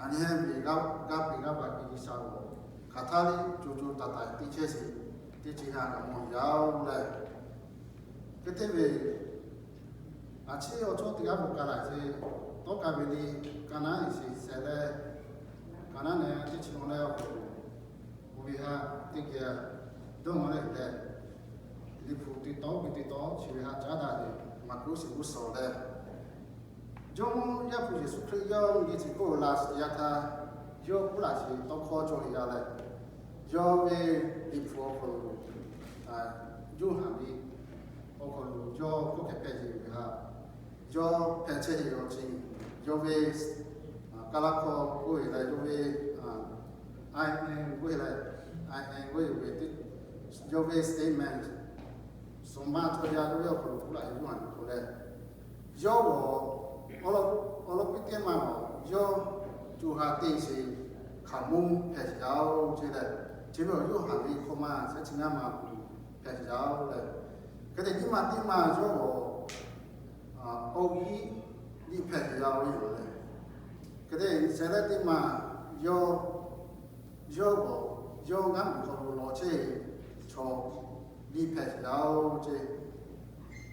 Aˬ nyi hehnˇ ve g'aˇ peꞈ g'aˇ baˬ ke G'uiˬsha-oˬ, hk'aˬ htaˇ liˇ co co taiˍ taiˍ teˇ chehˇ sheˍ teˇ chi ha kaꞈ mawˬ yaˇ-oˬ leh, hk'e te ve aˬ chi awˬ chawˇ teˇ g'aˇ bon ka laˬ ce, tawˇ ka ve le, ka naˉ eˍ shiˍ shehˍ leh, ka naˉ nehˬ teˇ chi awˬ leh awˬ hk'aw lo, oˇ ve ha teˇ geh dawˇ nawˬ leh leh, Liꞈ hpu teˇ tawˉ ve teˇ tawˉ chi ve ha caˉ daꞈ ve, Maˍkuˆ shiˍ g'uˇ suhˍ leh, Jawˇmawˇ Yaˇ hpu Yeˍsuˆ Hkriꞈ yawˇ ve ce k'oˆ laˬ yaˇ htaˇ, yawˇ k'oˆ laˬ sheˍ tawˇ hkawˇ cawˬ ve yaˇ leh, yawˇ ve Liꞈ hpu awˬ hk'aw lo, Yoˇhanˬ ve awˬ hk'aw lo yawˇ hkawˇ hk'e hpehꞈ ve ha, yawˇ hpehꞈ chehˇ ve awˬ ceuˬ, yawˇ ve ka laˇ hkawˇ k'oˆ ve leh, yawˇ ve I am k'oˆ ve leh, I am k'oˆ ve, yawˇ ve statement, suhˍ ma chaw yaˇ k'oˆ ve awˬ hk'aw lo k'oˆ laˬ ve Yoˇhanˬ ve k'o leh, yawˇ awˬ, awˬ lawn piˇ teˇ maˬ awˬ, yawˇ co ha teˇ sheˍ hkaoˍmonˇ hpehꞈ sheˍ yaˇ-oˬ ce leh, chi ve awˬ Yoˇhanˬ ve hkawˇ ma shehˆ chi ngaˇ ma awˬ hk'aw lo hpehꞈ sheˍ yaˇ-oˬ leh, hk'e te nyiˇ ma teˇ maˬ yawˇ awˬ, awˬ g'uˇ liˇ hpehꞈ sheˍ yaˇ-oˬ ve yoˬ leh, hk'e te shehˍ leh teˇ maˬ yawˇ, yawˇ awˬ, yawˇ ngaˇ miˬ hk'aw lo lawˬ chehˇ ve chaw liˇ hpehꞈ sheˍ yaˇ-oˬ ce.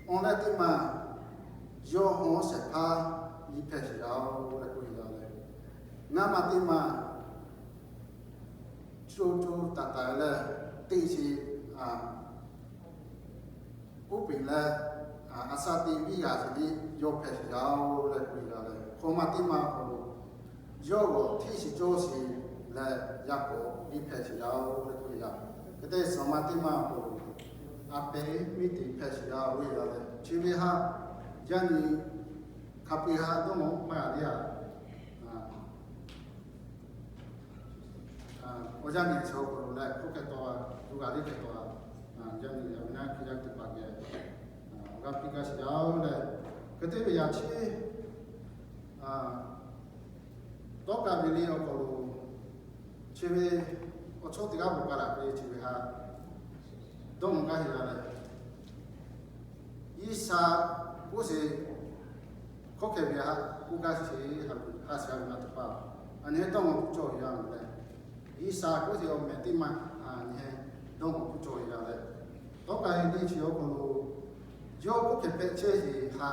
Awˬ leh teˇ maˬ yawˇ hawˉ shehˍ hpaˇ liˇ hpehꞈ sheˍ yaˇ-oˬ leh k'oˆ ve yaˇ leh, ngaˇ ma teˇ maˬ co co taiˍ taiˍ leh teˇ chi, uˉ peˍ leh, aˬ saˍ te viˇ g'aˇ sheˍ liˇ yawˇ hpehꞈ sheˍ yaˇ-oˬ leh k'oˆ ve yaˇ leh, hkawˇ ma teˇ maˬ awˬ hk'aw lo yawˇ awˬ hteˇ shiˍ cawˇ sheˍ leh yaꞈ k'awꞈ liˇ hpehꞈ sheˍ yaˇ-oˬ leh k'oˆ ve yaˇ. Hk'e te suhˍ ma teˇ maˬ awˬ hk'aw lo a pehˉ miˇ te hpehꞈ sheˍ yaˇ-oˬ ve yaˇ leh, chi ve ha yaˇ nyi hk'a peu-eˬ ha dawˇ nawˬ maˇ g'a le a Awˬ yaˇ nyi chi awˬ hk'aw lo leh hk'oˆ hk'e taw, tu g'a le hk'e taw, yaˇ nyi yaˇ ve naˉ hk'e yaˇ teˇ hpaˍ geh awˬ g'aˇ piˇ gaˇ sheˍ yaˇ-oˬ leh, hk'e te ve yaꞈ chi tawˇ ka ve le awˬ hk'aw lo, chi ve awˬ chawˇ teˇ g'aˇ bon ka laˬ ve chi ve ha dawˇ nawˬ gaˇ sheˍ yaˇ leh, G'uiˬsha k'oˆ sheˍ, hkawˇ hkeh ve ha k'oˆ gaˇ sheˍ, ha shiˍ ha ve na teˇ hpaˍ, aˬ nyi hehnˇ dawˇ nawˬ kuˇ cawˬ ve yaˇ leh, G'uiˬsha k'oˆ sheˍ awˬ mehˍ teˇ maˬ aˬ nyi hehnˇ dawˇ nawˬ kuˇ cawˬ ve yaˇ leh, tawˇ ka ve le chi awˬ hk'aw lo yawˇ k'oˆ hkeh hpehꞈ chehˇ sheˍ ha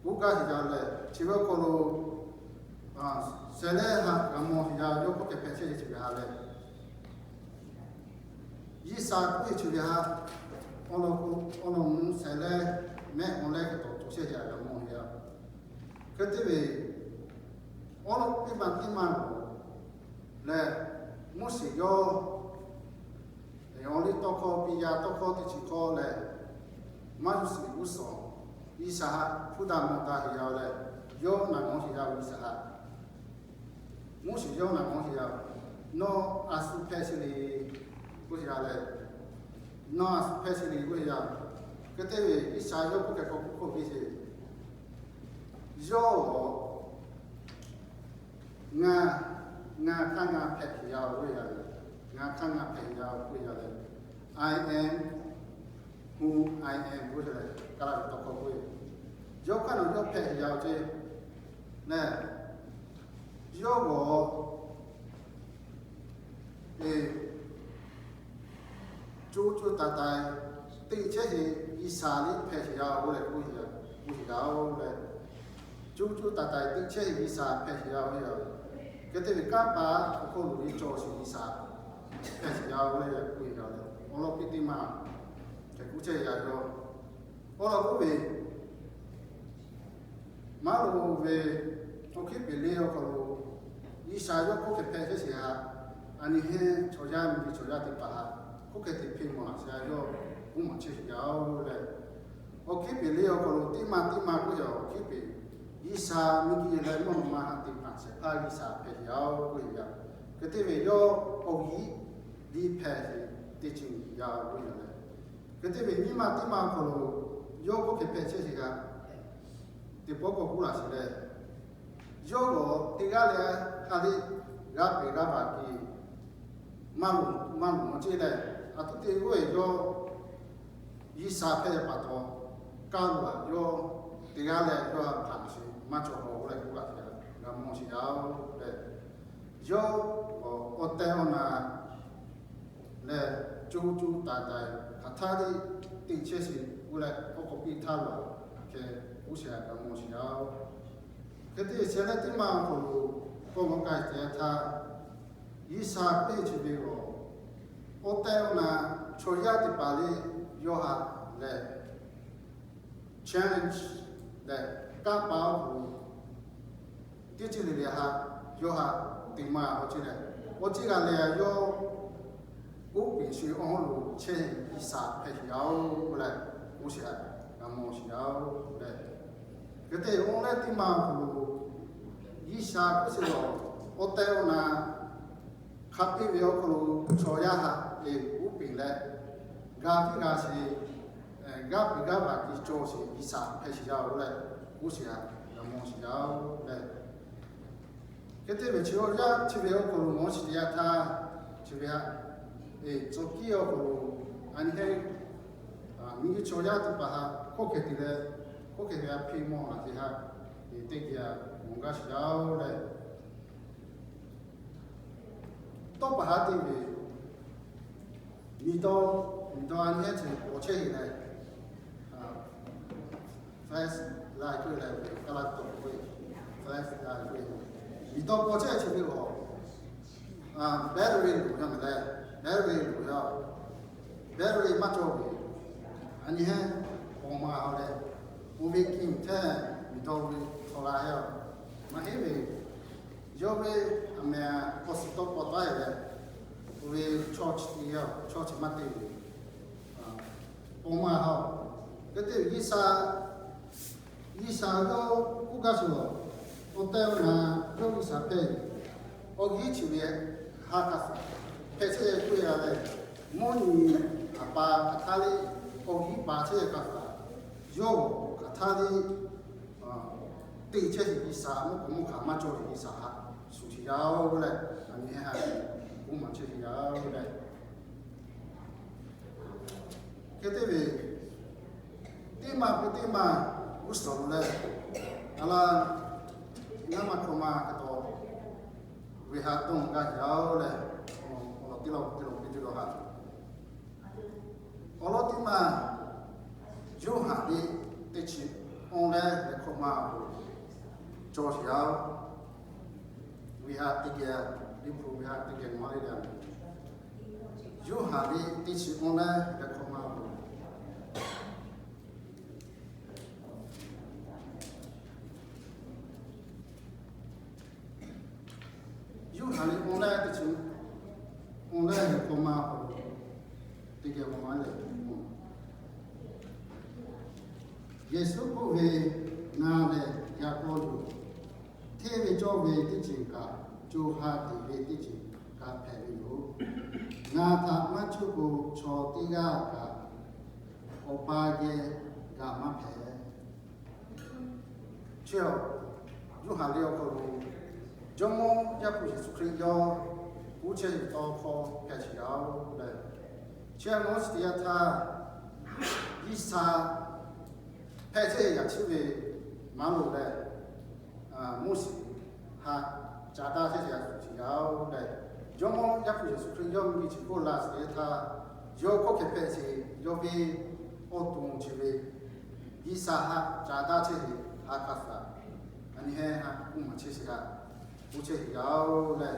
k'oˆ gaˇ sheˍ yaˇ leh, chi ve awˬ hk'aw lo shehˍ leh ha g'a mawˬ sheˍ yaˇ, yawˇ k'oˆ hkeh hpehꞈ chehˇ sheˍ chi ve ha leh, G'uiˬsha k'oˆ ve chi ve ha awˬ lawn mvuhˇ shehˍ leh mehˆ awˬ leh hk'e taw cawˬ chehˇ yaˇ g'a mawˬ sheˍ yaˇ. Hk'e te ve awˬ lawn piˇ ma teˇ maˬ lo leh, Moˉseˍ yawˇ awˬ liˇ tawˇ hkawˇ piˇ yaˇ tawˇ hkawˇ teˇ chi hkawˇ leh, maˇ yuˬ shiˍ g'uˇ suhˍ G'uiˬsha haꞈ hpuˇ daꞈ mawˬ daꞈ sheˍ yaˇ leh, yawˇ naˬ gawˬ sheˍ yaˇ G'uiˬsha haꞈ Moˉseˍ yawˇ naˬ gawˬ sheˍ yaˇ, nawˬ a shu hpehꞈ sheˍ le k'oˆ sheˍ yaˇ leh, nawˬ a shu hpehꞈ sheˍ le k'oˆ sheˍ yaˇ. Hk'e te ve G'uiˬsha yawˇ k'oˆ hkeh k'awꞈ k'oˆ k'oˆ piˇ sheˍ, yawˇ ngaˬ, ngaˬ hk'aˇ ngaˬ hpehꞈ sheˍ yaˇ-oˬ k'oˆ ve yaˇ leh, ngaˬ hk'aˇ ngaˬ hpehꞈ sheˍ yaˇ-oˬ k'oˆ ve yaˇ leh, I am who I am k'oˆ sheˍ leh, ka laˇ ve tawˇ hkawˇ k'oˆ ve, yawˇ hk'aˇ nawˬ yawˇ hpehꞈ sheˍ yaˇ-oˬ ce leh, yawˇ gawˬ co co taiˍ taiˍ teˇ chehˇ sheˍ G'uiˬsha liˇ hpehꞈ sheˍ yaˇ-oˬ leh k'oˆ sheˍ yaˇ-oˬ leh, co co taiˍ taiˍ teˇ chehˇ sheˍ G'uiˬsha hpehꞈ sheˍ yaˇ-oˬ ve yoˬ. Hk'e te ve kanˉ paˍ awˬ hk'aw lo ve cawˬ sheˍ G'uiˬsha hpehꞈ sheˍ yaˇ-oˬ leh k'oˆ ve yoˬ leh, awˬ lawn piˇ teˇ maˬ hk'e k'oˆ chehˇ yaˇ yoˬ. Awˬ lawn k'oˆ ve maˇ lo ve, awˬ hkiˉ peˍ le awˬ hk'aw lo G'uiˬsha yawˇ hk'oˆ hk'e hpehꞈ chehˇ sheˍ ha, aˬ nyi hehnˇ chaw yaˇ miˬ ve chaw yaˇ teˇ hpaˍ ha hk'oˆ hk'e te hpeˇ mawˬ laˬ sheˍ ha yawˇ k'oˆ mawˬ chehˇ sheˍ yaˇ-oˬ leh, awˬ hkiˉ peˍ le awˬ hk'aw lo teˇ maˬ teˇ maˬ k'oˆ ve awˬ hkiˉ peˍ G'uiˬsha miˬ guiˬ leh mvuhˇ naw ma ha teˇ hpaˍ shehˍ hpaˇ G'uiˬsha hpehꞈ sheˍ yaˇ-oˬ k'oˆ ve yoˬ. Hk'e te ve yawˇ awˬ g'uˇ liˇ hpehꞈ sheˍ teˇ ceuˬ yaˇ-oˬ k'oˆ ve yoˬ leh, hk'e te ve nyiˇ maˬ teˇ maˬ awˬ hk'aw lo yawˇ hk'oˆ hk'e hpehꞈ chehˇ sheˍ ha, teˇ pawˆ k'awꞈ k'oˆ laˬ sheˍ leh, yawˇ gawˬ teˇ g'aˇ leh ha leh g'aˇ peꞈ g'aˇ baˬ ke maˇ loˍ maˇ loˍ mawˬ ceˇ leh, aˬ htoꞈ te g'oˇ ve yawˇ G'uiˬsha hpehꞈ ve pa taw, kaˇ lo a yawˇ teˇ g'aˇ leh yawˇ htaꞈ maˇ cawˬ lawˬ k'oˆ leh k'oˆ laˬ sheˍ, g'a mawˬ sheˍ yaˇ-oˬ leh, yawˇ awˬ awˬ tehˬ awˬ na lehˬ, co co taiˍ taiˍ hk'aˬ htaˇ teˇ teˇ chehˇ sheˍ k'oˆ leh, k'awꞈ k'awꞈ piˇ htaˇ laˬ hkeh k'oˆ shehˍ htaꞈ g'a mawˬ sheˍ yaˇ oˬ. Hk'e te shehˍ leh teˇ maˇ awˬ hk'aw lo k'awꞈ g'a k'ai te htaˇ, G'uiˬsha k'oˆ ve chi ve awˬ, awˬ tehˬ awˬ na chaw yaˇ teˇ hpaˍ lehˬ, yawˇ htaꞈ lehˬ challenge leh kanˇ paˆ awˬ hk'aw lo teˇ ceuˬ le le htaꞈ yawˇ htaꞈ te maˇ g'a awˬ ceuˬ leh, awˬ ceuˬ g'a leh yawˇ uˉ peˍ shu awˬ hawˉ lo chehˇ G'uiˬsha hpehꞈ sheˍ yaˇ oˬ leh, k'oˆ shehˍ htaꞈ g'a mawˬ sheˍ yaˇ oˬ leh. Hk'e te awˬ leh teˇ maˇ awˬ hk'aw lo G'uiˬsha k'oˆ sheˍ lawˬ, awˬ tehˬ awˬ na hk'a piˇ ve awˬ hk'aw lo chaw yaˇ htaꞈ lehˬ uˉ peˍ leh, g'a piˇ g'a sheˍ, g'aˇ piˇ g'aˇ baˬ tiˇ cawˬ sheˍ G'uiˬsha hpehꞈ sheˍ yaˇ oˬ leh, k'oˆ shehˍ htaꞈ g'a mawˬ sheˍ yaˇ oˬ leh. Hk'e te ve chi awˬ yaˇ chi ve awˬ hk'aw lo mawˬ sheˍ teˇ yanˇ htaˇ, chi ve htaꞈ, tcuh kiˇ awˬ hk'aw lo a nyi heˆ, miˬguiˬ chaw yaˇ teˇ hpaˍ htaꞈ hk'oˆ hk'e te leh, hk'oˆ hk'e ve a hpiˇ mawˇ laˬ te htaꞈ teˇ geh mawˬ gaˇ sheˍ yaˇ oˬ leh, tawˇ paˍ haˉ te ve miˬ daw, miˬ daw a nyi heˆ chi paw chehˇ heˆ leh, flash light k'oˆ leh ve kaˇ laˇ tawˬ k'oˆ ve, flash light k'oˆ ve, miˬ daw paw chehˇ chi ve awˬ, battery loˍ yaˇ meh leh, battery loˍ yaˇ, battery maˇ cawˬ ve, a nyi heˆ paw maˇ g'a leh, oˇ ve kiˇ htaˇ miˬ daw ve htaw la heˆ a, maˇ heˆ ve, yawˇ ve a meh k'awꞈ suh tawˆ paw taˉ e leh, oˇ ve chawˇ chi te yaˇ, chawˇ chi maˇ te ve paw maˇ g'a. Hk'e te G'uiˬsha, G'uiˬsha yawˇ k'oˆ gaˇ sheˍ lawˬ, awˬ tehˬ awˬ na yawˇ G'uiˬsha hpehꞈ, awˬ g'uˇ chi ve ha k'a hpehꞈ chehˇ k'oˆ e a leh, mvuhˇ nyi a pa hk'aˬ htaˇ lehˬ, awˬ g'uˇ pa chehˇ k'a htaꞈ, yawˇ awˬ hk'aˬ htaˇ lehˬ, teˇ chehˇ sheˍ G'uiˬsha mvuhˇ k'o mvuhˇ hk'aˬ maˇ cawˬ sheˍ G'uiˬsha htaꞈ shuˍ sheˍ yaˇ oˬ leh, a nyi heˆ ha k'oˆ maˍ chehˇ sheˍ yaˇ oˬ leh. Hk'e te ve, teˇ maˇ pui teˇ maˇ g'uˇ suhˍ lo leh, a laˇ, ngaˇ maˇ hkawˇ maˇ hk'e taw, ve ha dawˇ gaˇ yaˇ oˬ leh, awˬ lawn teˇ lawn teˇ lawn piˇ tuˬ lawˬ ha. Awˬ lawn teˇ maˇ Yoˇhanˬ liꞈ teˇ chi awˬ leh ve hkawˇ maˇ lo cawˬ sheˍ yaˇ oˬ. Ve ha teˇ geh, Liꞈ hpu ve ha teˇ geh maˇ le leh, Yoˇhanˬ liꞈ teˇ chi awˬ leh ve hkawˇ maˇ lo Yoˇhanˬ liꞈ awˬ leh teˇ chi awˬ leh ve hkawˇ maˇ lo teˇ geh maˇ le. Yeˍsuˆ k'oˆ ve, Ngaˬ lehˬ yaꞈ k'aw yoˬ. Hteˇ ve cawˇ ve teˇ ceuˬ kaꞈ, co ha teꞈ ve teˇ ceuˬ kaꞈ hpehꞈ ve yoˬ. Ngaˬ htaꞈ maˇ cuˇ k'o, chaw teˇ g'aˇ kaꞈ Awˬ pa geh g'a maˇ hpehꞈ. Chi a, Yoˇhanˬ liꞈ awˬ hk'aw lo Jawˇmawˇ Yaˇ hpu Yeˍsuˆ Hkriꞈ yawˇ k'oˆ chehˇ ve tawˇ hkawˇ hpehꞈ sheˍ yaˇ oˬ leh, chi a nawˉ chi teˇ yanˇ htaˇ G'uiˬsha hpehꞈ chehˇ yaꞈ chi ve maˇ loˍ leh, Moˉseˍ htaꞈ ca daˇ chehˇ sheˍ yaꞈ shuˍ sheˍ yaˇ oˬ leh, Jawˇmawˇ Yaˇ hpu Yeˍsuˆ Hkriꞈ yawˇ miˬguiˬ chi hk'oˆ la sheˍ teˇ htaˇ, yawˇ hkawˇ hkeh hpehꞈ sheˍ, yawˇ ve awˬ to chi ve G'uiˬsha htaꞈ ca daˇ chehˇ sheˍ ha hk'a shaˍ, a nyi heˆ ha k'oˆ maˍ chehˇ sheˍ ha, k'oˆ chehˇ sheˍ yaˇ oˬ leh,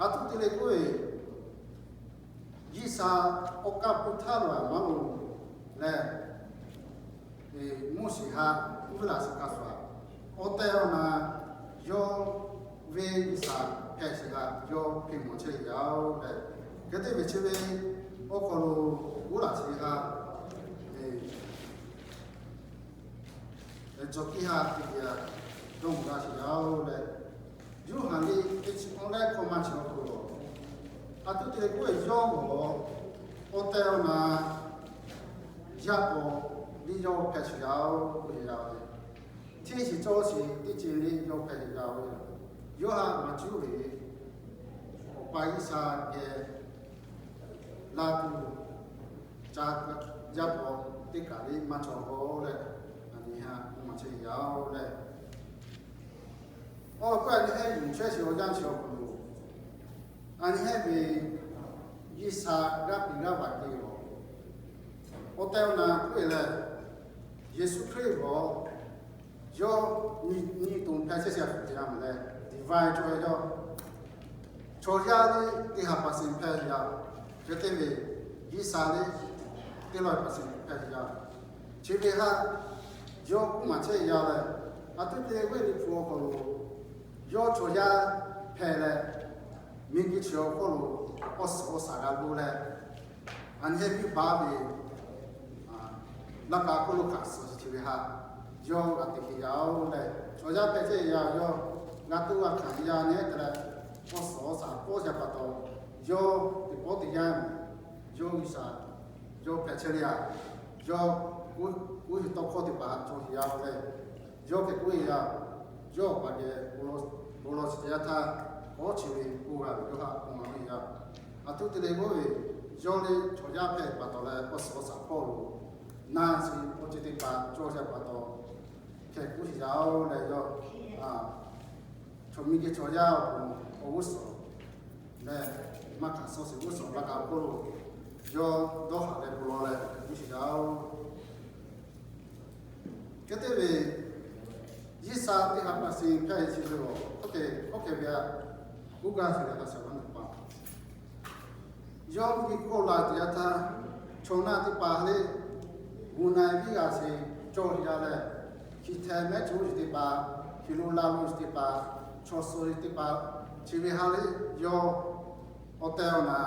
a htoꞈ te leh k'oˆ ve, G'uiˬsha awˬ kaˇ hpu htaˇ lo a maˇ loˍ leh, Moˉseˍ htaꞈ uˉ laˬ sheˍ hk'a shaˍ, awˬ tehˬ awˬ na yawˇ ve G'uiˬsha hpehꞈ sheˍ ha yawˇ hpeꞈ mawˬ chehˇ yaˇ oˬ leh, hk'e te ve chi ve awˬ hk'aw lo uˉ laˬ sheˍ ha, tcuh kiˇ ha teˇ geh dawˇ mawˬ laˇ sheˍ yaˇ oˬ leh, Yoˇhanˬ liꞈ teˇ chi awˬ leh hkawˇ maˇ chi awˬ hk'aw lo, a htoꞈ te leh k'oˆ ve yawˇ awˬ, awˬ tehˬ awˬ na yaˇ paw liˇ yawˇ hpehꞈ sheˍ yaˇ oˬ k'oˆ ve yaˇ oˬ leh, hteˇ sheˍ cawˇ sheˍ teˇ ceuˬ liˇ yawˇ hpehꞈ sheˍ yaˇ oˬ leh, yawˇ htaꞈ maˇ cuˇ ve Awˬ pa G'uiˬsha geh laˇ tuˬ ca yaˇ paw teˇ kaˬ liˇ maˇ cawˬ k'o leh, a nyi ha k'oˆ maˍ chehˇ yaˇ oˬ leh, awˬ hk'aw a nyi heˆ yuˬ chehˇ sheˍ awˬ yanˇ chi awˬ hk'aw lo A nyi hehˉ ve G'uiˬsha g'aˇ piˬ g'aˇ baˬ te-oˬ. Awˬ tehˬ awˬ na k'oˆ ve lehˬ, Yeˍsuˆ Hkriꞈ g'awˬ yawˇ nyi toˬ hpehˇ chehˇ shehˍ hpaˇ te g'a mawˬ leh, divine cawˇ ve yawˇ chaw yaˇ le teˇ ha percent hpehˇ ve yaˇ, hk'e te ve G'uiˬsha le teˇ lawˇ percent hpehˇ ve yaˇ, chi ve htaꞈ yawˇ k'oˆ maˍ chehˇ ve yaˇ leh, a tuˉ te ve Liꞈ hpu awˬ hk'aw lo yawˇ chaw yaˇ hpehˇ leh, miˬguiˬ chi awˬ hk'oˆ lo awˬ suhˍ awˬ shaˍ g'a lo leh, a nyi hehˉ biˇ baˆ ve laꞈ ka hk'oˆ lo hkanˍ suh chi ve htaꞈ yawˇ g'a te hk'e yaˇ-oˬ leh, chaw yaˇ hpehˇ chehˇ ve yaˇ yawˇ g'a tuˉ g'a hkanˍ ve yaˇ nehˉ te leh, awˬ suhˍ awˬ shaˍ k'awꞈ yaˇ pa taw, yawˇ teˇ pawˆ teˇ yanˇ yawˇ G'uiˬsha yawˇ hpehꞈ chehˇ ve yaˇ, yawˇ kuˇ hiˍ tawˇ hkawˇ teˇ hpaˍ cawˬ ve yaˇ-oˬ leh, yawˇ hk'e k'oˆ ve yaˇ, yawˇ awˬ pa geh bon lawˬ chi teˇ yanˇ htaˇ, kawˉ chi ve k'oˆ g'a ve yawˇ htaꞈ k'oˆ maˍ ve yaˇ, a tuˉ te leh k'oˆ ve, yawˇ le chaw yaˇ hpehˇ pa taw leh awˬ suhˍ awˬ shaˍ hpawˇ lo na chi awˬ ceuˬ teˇ hpaˍ cawˬ ve pa taw, hk'e k'oˆ shiˍ yaˇ-oˬ leh yawˇ, chaw miˬguiˬ chaw yaˇ awˬ pon awˬ g'uˇ suhˍ leh maˇ hkanˍ suh sheˍ g'uˇ suhˍ laꞈ ka hk'oˆ lo yawˇ dawˇ haˍ leh bon lawˬ leh k'oˆ shiˍ yaˇ-oˬ. Hk'e te ve, G'uiˬsha teˇ ha percent hpehˇ ve chi ve awˬ hk'e ve a, kuˇ gaˇ sheˍ leh a shaˍ vaˇ teˇ hpaˍ yawˇ miˬguiˬ hk'oˆ la teˇ yanˇ htaˇ, chaw na teˇ hpaˍ le, g'uˬ na-e viˉ g'a sheˍ cawˬ ve yaˇ leh, hkiˬ hteh mehˉ chi uˉ sheˍ teˇ hpaˍ, hkiˬ lo la lo sheˍ teˇ hpaˍ, chaw suh sheˍ teˇ hpaˍ, chi ve htaꞈ le yawˇ awˬ tehˬ awˬ na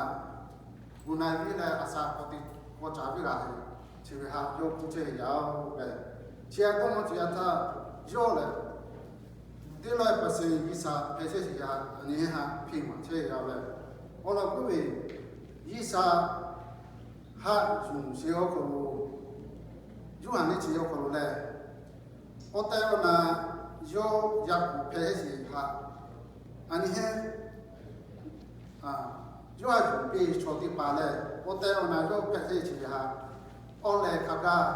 g'uˬ na-e viˉ leh a shaˍ k'awꞈ te k'awꞈ caˍ viˉ g'a ve, chi ve htaꞈ yawˇ k'oˆ chehˇ ve yaˇ-oˬ leh, chi a dawˇ maˇ chi yaˇ htaˇ, yawˇ lehˬ teˇ lawˇ percent G'uiˬsha hpehˇ chehˇ sheˍ yaˇ a nyi htaꞈ hpiˇ maˍ chehˇ ve yaˇ leh, awˬ lawn k'oˆ ve, G'uiˬsha haꞈ yuˬ sheˍ awˬ hk'aw lo, Yoˇhanˬ liꞈ chi awˬ hk'aw lo lehˬ, awˬ tehˬ awˬ na yawˇ yaꞈ k'oˍ hpehˇ sheˍ htaꞈ, a nyi hehˉ Yoˇhanˬ yuˬ piˇ chaw teˇ hpaˍ lehˬ, awˬ tehˬ awˬ na yawˇ hpehˇ chehˇ sheˍ ve htaꞈ, awˬ lehˬ hk'a gaˇ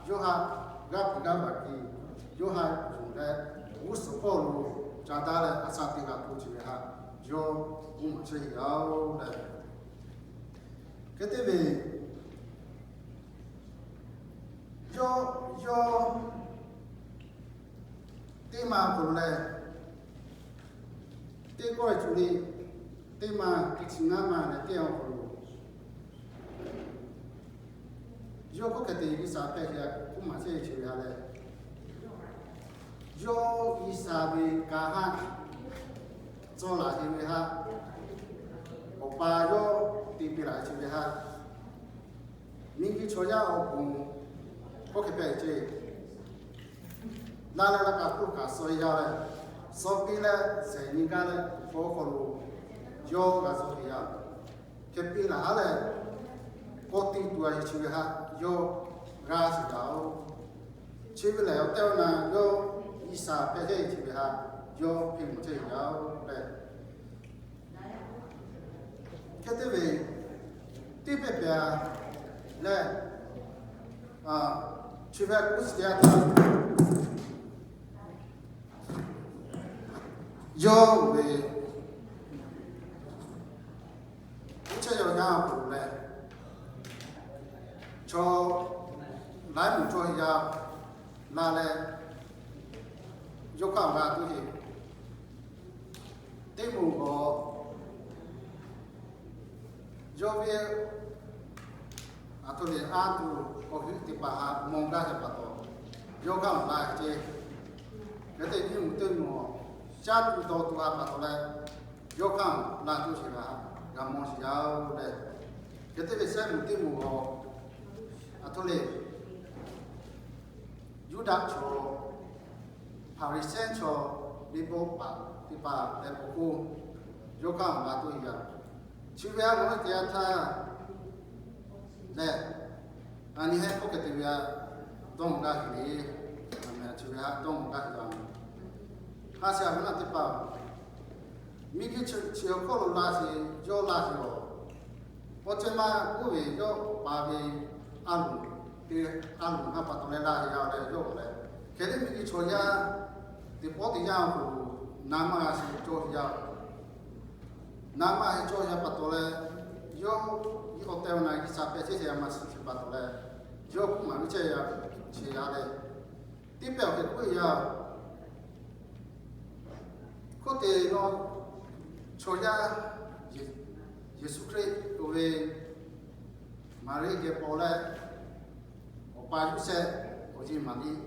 Yoˇhanˬ g'aˇ piˬ g'aˇ baˬ piˇ, Yoˇhanˬ yuˬ leh g'uˇ suhˍ hpawˇ lo ca daˇ leh a shaˍ teˇ g'aˇ hto sheˍ ve htaꞈ yawˇ k'oˆ maˍ chehˇ ve yaˇ-oˬ leh, hk'e te ve, yawˇ, yawˇ teˇ ma hk'aw lo lehˬ, teˇ kawˆ e cu le, teˇ ma teˇ chi ngaˇ ma leh teˇ awˬ hk'aw lo, yawˇ hk'oˆ hk'e te G'uiˬsha hpehˇ sheˍ k'oˆ maˍ chehˇ ve chi ve htaꞈ lehˬ, yawˇ G'uiˬsha ve kanˉ haˉ tcuh laˬ sheˍ ve htaꞈ, Awˬ pa yawˇ te piˇ laˬ chi ve htaꞈ, miˬguiˬ chaw yaˇ awˬ pon hk'oˆ hk'e hpehꞈ ceˇ, laˇ leh laꞈ ka hk'oˆ kaꞈ suh yaˇ leh, suh piˇ leh shehˍ nyi gaˇ leh hpu hk'aw lo yawˇ g'a zuhˆ ve yaˇ, hk'e piˇ laˬ haˉ leh, kawˆ tiˇ tuˬ a yeˬ chi ve htaꞈ yawˇ g'a shiˍ gaˇ-oˬ. Chi ve lehˬ, awˬ tehˬ awˬ na yawˇ G'uiˬsha hpehˇ chehˇ ve chi ve htaꞈ yawˇ hpiˇ mvuhˬ chehˇ ve yaˇ-oˬ leh, hk'e te ve, teˇ hpehꞈ pehˬ leh, chi ve k'oˆ shiˍ teˇ yanˇ htaˇ, yawˇ ve k'oˆ chehˇ yaw yaˇ awˬ hk'aw lo leh, chaw laiˉ moˍ cawˇ yaˇ la leh, yawˇ hk'aˇ awˬ g'a tuˬ heˆ. Teˇ moˍ g'awˬ yawˇ ve aˬ htoꞈ lehˬ, a tuˬ awˬ hui teˇ hpaˍ htaꞈ mawˬ gaˇ ve pa taw, yawˇ hk'aˇ awˬ g'a ceˇ. Hk'e te nyiˇ moˍ teˇ moˍ caˇ tuˬ dawˬ tuˬ a pa taw leh, yawˇ hk'aˇ la tuˬ sheˍ g'a, g'a mawˬ sheˍ yaˇ-oˬ leh, hk'e te ve sehˉ moˍ teˇ moˍ g'awˬ aˬ htoꞈ lehˬ, Yuˇdaꞈ chaw, Hpaˍriˍsehˇ chaw, liꞈ bvuhꞈ paˍ teˇ hpaˍ leh k'o k'o, yawˇ hk'aˇ awˬ g'a tuˬ yaˇ, chi ve a loˍ ve teˇ yanˇ htaˇ lehˬ, a nyi hehˉ hk'oˆ hk'e te ve a dawˇ mawˬ gaˇ heˆ le. Chi ve htaꞈ dawˇ mawˬ gaˇ heˆ la. A shu a ve naˆ teˇ hpaˍ, miˬguiˬ chi awˬ hk'oˆ lo la sheˍ, yawˇ la sheˍ awˬ, awˬ ceuˬ maˇ k'oˆ ve, yawˇ pa ve a loˍ te, a loˍ ha pa taw leh la sheˍ yaˇ leh yawˇ leh, hk'e te miˬguiˬ chaw yaˇ teˇ pawˆ teˇ yanˇ awˬ hk'aw lo na maˇ g'a sheˍ cawˇ sheˍ yaˇ Naˍ maˇ heˆ cawˇ ya pa taw leh, yawˇ awˬ tehˬ awˬ na G'uiˬsha hpehꞈ chehˇ chehˇ a ma shiˍ chi pa taw leh, yawˇ hk'oˆ maˍ ve chehˇ ya, chi a leh, teˇ pehˍ awˬ hk'e k'oˆ ya. Hk'oˆ te nawˬ chaw yaˇ Yeˍsuˆ Hkriꞈ k'oˆ ve Maˍriˆ geh paw leh, awˬ pa Yoˇsehꞈ awˬ yeˇ Maˍriˆ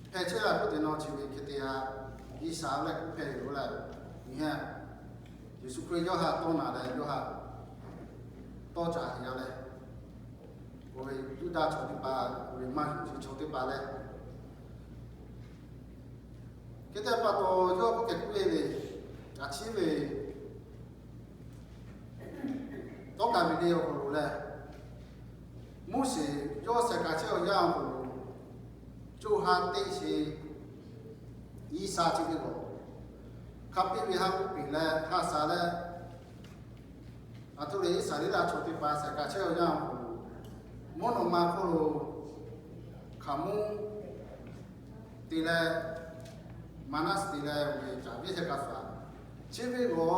hpehꞈ chehˇ la hk'oˆ te nawˬ chi ve hk'e te a, G'uiˬsha leh k'oˆ hpehꞈ ve yoˬ leh, nyi a, Yeˍsuˆ Hkriꞈ yawˇ htaꞈ tawˇ naˍ leh yawˇ htaꞈ tawˇ caˍ ya leh, k'oˆ ve Yuˇdaꞈ chaw teˇ hpaˍ, k'oˆ ve maˇ yonˍ ve chaw teˇ hpaˍ leh, hk'e te pa taw yawˇ k'oˆ hk'e k'oˆ ve le, a ciˉ ve tawˇ kaˍ ve le awˬ hk'aw lo leh, Moˉseˍ yawˇ shehˍ kaꞈ chehˇ awˬ yanˇ awˬ hk'aw lo, co ha teˇ sheˍ G'uiˬsha chi ve k'o, hk'a piˇ ve ha k'oˆ piˇ leh ha shaˍ leh, aˬ htoꞈ leh Iˉsaˍreˍlaˆ chaw teˇ hpaˍ shehˍ kaꞈ chehˇ awˬ yanˇ awˬ hk'aw lo, mvuhˇ naw ma hk'oˆ lo hkaoˍmonˇ te leh, maˍnaˆ te leh ve caˍ viˇ shehˍ kaꞈ hpaˍ, chi ve k'o,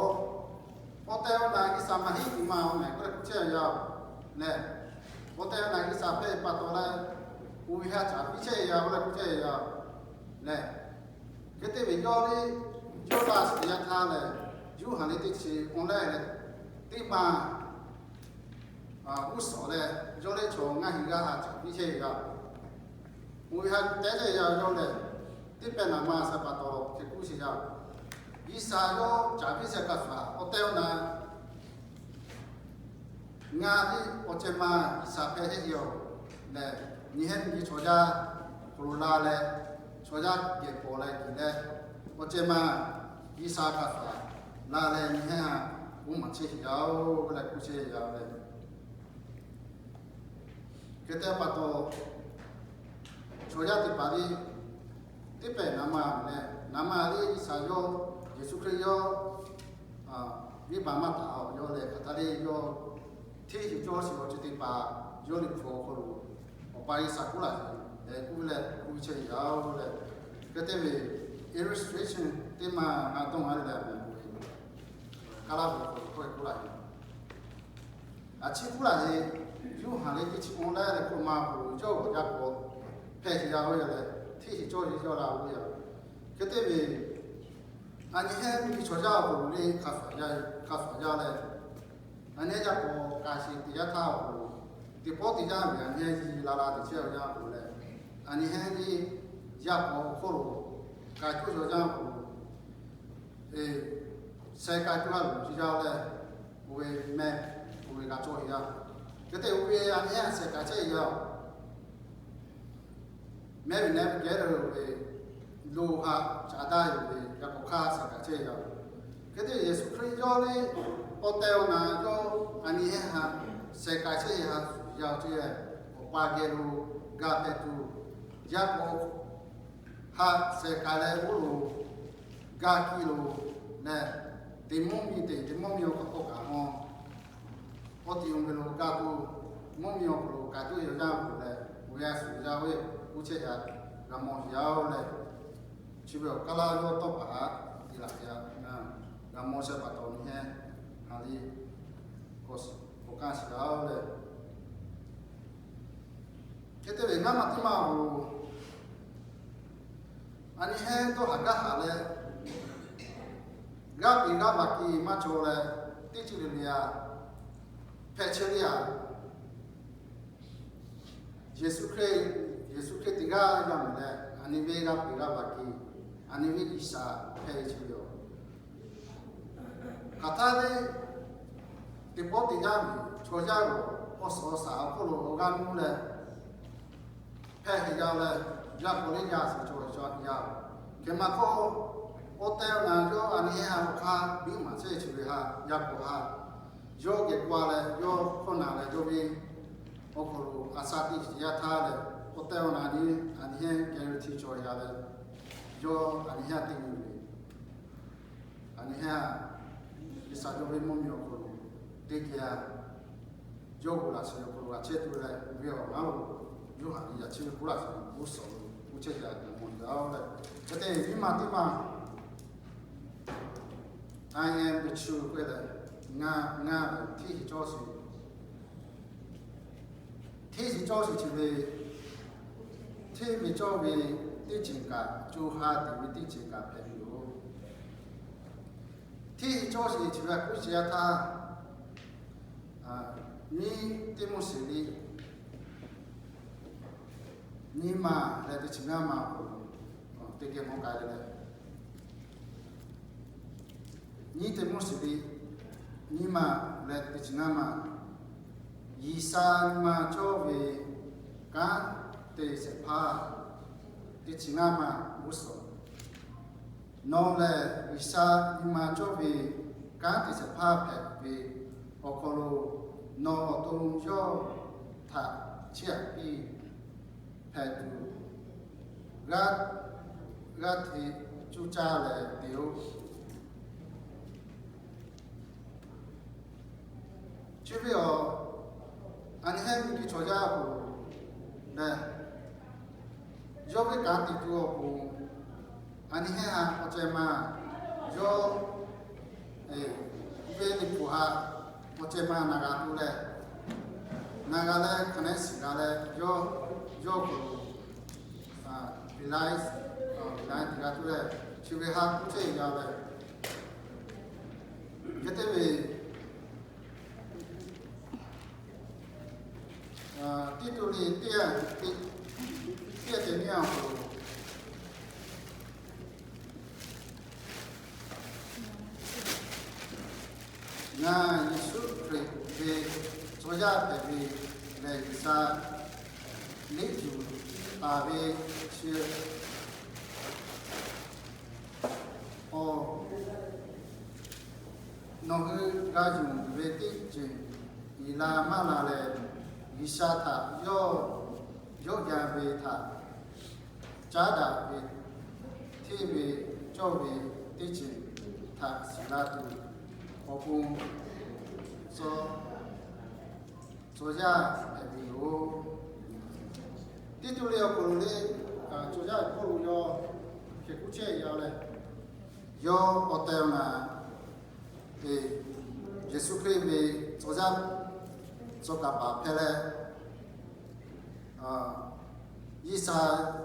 awˬ tehˬ awˬ na G'uiˬsha maˇ heˆ tuˬ maˇ awˬ mehˍ k'oˆ leh k'oˆ chehˇ ya leh, awˬ tehˬ awˬ na G'uiˬsha hpehꞈ pa taw leh, oˇ ve ha caˍ viˇ chehˇ ya k'oˆ leh k'oˆ chehˇ ya leh, hk'e te ve yawˇ le, yawˇ laˇ shiˍ yaˇ htaˇ leh, Yoˇhanˬ le teˇ chi awˬ leh leh, teˇ maˬ g'uˇ suhˍ leh, yawˇ le chaw ngaˇ hinˉ g'aˇ ha caˍ viˇ chehˇ ya. Oˇ ve ha tehˉ chehˇ ya yawˇ leh, teˇ pehˍ naˍ ma shehˍ pa taw hk'e k'oˆ sheˍ ya. G'uiˬsha yawˇ caˍ viˇ shehˍ kaꞈ hpaˍ awˬ tehˬ awˬ na ngaˬ ve awˬ ceh ma G'uiˬsha hpehꞈ chehˇ ve yoˬ leh, nyi hehnˇ nyi chaw yaˇ hk'aw lo la leh, chaw yaˇ geh paw leh kiˬ leh, awˬ ceh ma G'uiˬsha kaꞈ hpaˍ la leh nyi hehnˇ ha k'oˆ maˍ chehˇ sheˍ yaˇ oˬ k'oˆ leh k'oˆ chehˇ ya leh, hk'e te pa taw, chaw yaˇ teˇ hpaˍ le, teˇ pehˍ naˍ ma leh, naˍ ma le G'uiˬsha yawˇ, Yeˍsuˆ Hkriꞈ yawˇ, viˇ baˬ maˇ taˍ awˬ yawˇ leh hk'aˬ htaˇ le yawˇ hteˇ sheˍ cawˇ sheˍ awˬ ceuˬ teˇ hpaˍ yawˇ le hpu awˬ hk'aw lo, Awˬ pa G'uiˬsha k'oˆ laˇ sheˍ leh k'oˆ leh k'oˆ chehˇ yaˇ oˬ leh, hk'e te ve illustration teˇ maˬ ngaˬ dawˇ ngaˬ le leh meh k'oˆ ve, Kaˇlaˇ ve awˬ hk'aw lo k'oˆ ve k'oˆ laˇ sheˍ. A ciˉ k'oˆ laˇ sheˍ, Yoˇhanˬ le teˇ chi awˬ leh leh hk'oˆ ma k'o, yawˇ awˬ yaˇ k'aw hpehꞈ sheˍ yaˇ oˬ leh, hteˇ sheˍ cawˇ sheˍ yawˇ la oˬ yaˇ. Hk'e te ve, a nyi hehnˇ miˬguiˬ chaw yaˇ awˬ hk'aw lo le hk'a shuˍ yaˇ leh, a nyi hehnˇ yaˇ k'aw ka sheˍ teˇ yanˇ htaˇ awˬ hk'aw lo, teˇ pawˆ teˇ yanˇ ve a nyi hehnˇ nyi la la teˇ chehˇ awˬ yanˇ k'o leh, a nyi hehnˇ nyi yaˇ k'aw awˬ hk'oˆ lo ka coˇ yaw yanˇ k'o, sheh ka coˇ ha loˬ chi yaˇ leh, oˇ ve meh, oˇ ve g'a cawˇ ve yaˇ. Hk'e te oˇ ve a nyi hehnˇ sheh ka chehˇ yaˇ. Mehˉ ve nehˉ ve geh ve lo ha ca daˇ yoˬ ve yaˇ k'aw hk'aˇ sheh ka chehˇ yaˇ. Hk'e te Yeˍsuˆ Hkriꞈ yawˇ le, awˬ tehˬ awˬ na yawˇ a nyi hehnˇ ha sheh ka chehˇ ha shuˍ yaˇ oˬ ceˇ, Awˬ pa geh lo ga hpehꞈ tuˬ, yaˇ k'aw ha sheh ka leh oˇ lo ga kiˇ lo leh, teˇ mvuhˇ miˬ teˇ teˇ mvuhˇ miˬ awˬ hk'aw k'awꞈ kaꞈ mawˇ, awˬ ti oˇ ve lo ga tuˬ, mvuhˇ miˬ awˬ hk'aw lo ka tuˬ yaˇ oˬ leh, oˇ ve a shuˍ yaˇ ve k'oˆ chehˇ yaˇ, g'a mawˇ yaˇ oˬ leh, chi ve awˬ Kaˇlaˇ yawˇ tawˇ hpaˍ haꞈ te laˬ yaˇ, g'a mawˇ shehˍ pa taw nyi hehnˇ ha le k'awꞈ kanˇ shiˍ yaˇ oˬ leh, hk'e te ve ngaˇ maˬ teˇ maˬ lo, a nyi hehnˇ dawˇ haˍ gaˇ haˍ leh, g'aˇ peꞈ g'aˇ baˬ kiˇ maˇ cawˬ leh, teˇ ceuˬ le le a hpehꞈ chehˇ ve a. Yeˍsuˆ Hkriꞈ, Yeˍsuˆ Hkriꞈ teˇ g'aˇ yaˇ mehˍ leh, a nyi ve g'aˇ peꞈ g'aˇ baˬ kiˇ, a nyi ve G'uiˬsha hpehꞈ ve chi ve yoˬ. Hk'aˬ htaˇ le, teˇ pawˆ teˇ yanˇ ve chaw yaˇ lo awˬ suhˍ awˬ shaˍ awˬ hk'oˆ lo awˬ g'aˇ nuˇ leh hpehꞈ heˍ yaˇ leh, yaˇ k'aw le yaˇ suhˍ cawˬ ve cawˬ yaˇ. Hk'e maˇ k'oˆ, awˬ tehˬ awˬ na yawˇ a nyi hehnˇ ha awˬ hk'aˇ biˇ maˍ chehˇ chi ve ha yaˇ k'aw ha, yawˇ geh k'oˆ leh yawˇ hkawˇ na leh yawˇ ve awˬ hk'aw lo a sha teˇ shiˍ yaˇ htaˇ leh, awˬ tehˬ awˬ na nyi a nyi hehnˇ guarantee cawˬ yaˇ leh, yawˇ a nyi hehnˇ teˇ nyi ve a nyi hehnˇ, G'uiˬsha yawˇ ve mvuhˇ miˬ awˬ hk'aw lo teˇ geh a, yawˇ hui laꞈ sheh awˬ hk'aw lo g'a chehˇ tuˬ leh, oˇ ve awˬ maˇ lo Yoˇhanˬ ve yaꞈ chi ve k'oˆ laˇ sheˍ, g'uˇ suhˍ lo k'oˆ chehˇ yaˇ g'a mawˇ yaˇ oˬ leh, hk'e te viˇ ma teˇ maˬ, I am the truth k'oˆ leh, ngaˬ, ngaˬ hteˇ shiˍ cawˇ shiˍ, hteˇ shiˍ cawˇ shiˍ chi ve, hteˇ ve cawˇ ve teˇ ceuˬ kaꞈ co ha tuˬ ve teˇ ceuˬ kaꞈ hpehꞈ ve yoˬ. Hteˇ shiˍ cawˇ shiˍ chi ve a kuˉ shiˍ yaˇ htaˇ, nyiˇ Tiˆmoˉseˍ liꞈ nyiˇ maˬ leh teˇ chi ngaˇ maˬ awˬ hk'aw lo teˇ geh mawˇ k'ai ve leh, nyiˇ Tiˆmoˉseˍ liꞈ nyiˇ maˬ leh teˇ chi ngaˇ maˬ, G'uiˬsha nyi ma cawˇ ve kanˉ te shehˍ hpaˇ, teˇ chi ngaˇ maˬ g'uˇ suhˍ, nawˬ lehˬ G'uiˬsha nyi ma cawˇ ve kanˉ te shehˍ hpaˇ hpehꞈ ve awˬ hk'aw lo, nawˬ awˬ to yawˇ htaꞈ chiˇ aꞈ piˇ hpehꞈ tuˬ, g'aˇ, g'aˇ hteꞈ cuˇ caˇ leh te-oˆ. Chi ve awˬ, a nyi hehnˇ miˬguiˬ chaw yaˇ awˬ hk'aw lo lehˬ, yawˇ ve kanˉ te tuˬ awˬ pon, a nyi hehnˇ ha awˬ ceh ma, yawˇ ve liꞈ hpu ha awˬ ceh ma naˬ g'a tuˬ leh, naˬ g'a leh hk'aˬ nehˉ shiˍ g'a leh, yawˇ, yawˇ awˬ hk'aw lo realize, realize te g'a tuˬ leh, chi ve ha k'oˆ chehˇ ve yaˇ leh, hk'e te ve, Tiˆmoˉseˍ liꞈ teˇ, teˇ, teˇ nyiˇ awˬ hk'aw lo, ngaˬ Yeˍsuˆ Hkriꞈ ve chaw yaˇ hpehꞈ ve lehˬ, G'uiˬsha liꞈ yuˬ taˍ ve chi awˬ, nawˬ hui g'a yuˬ ve teˇ ceuˬ uiˍ la maˇ la leh, G'uiˬsha htaꞈ yawˇ, yawˇ yan ve htaꞈ caˉ daꞈ ve hteˇ ve cawˇ ve teˇ ceuˬ htaꞈ shiˍ la tuˬ awˬ pon, chaw, chaw yaˇ hpehꞈ ve yoˬ. Tiˆmoˉseˍ liꞈ awˬ hk'aw lo le, chaw yaˇ Pawˇluꞈ yawˇ hk'e k'oˆ chehˇ ve yaˇ leh, yawˇ awˬ tehˬ awˬ na, Yeˍsuˆ Hkriꞈ ve chaw yaˇ, chaw kaˍ paˍ hpehꞈ leh, G'uiˬsha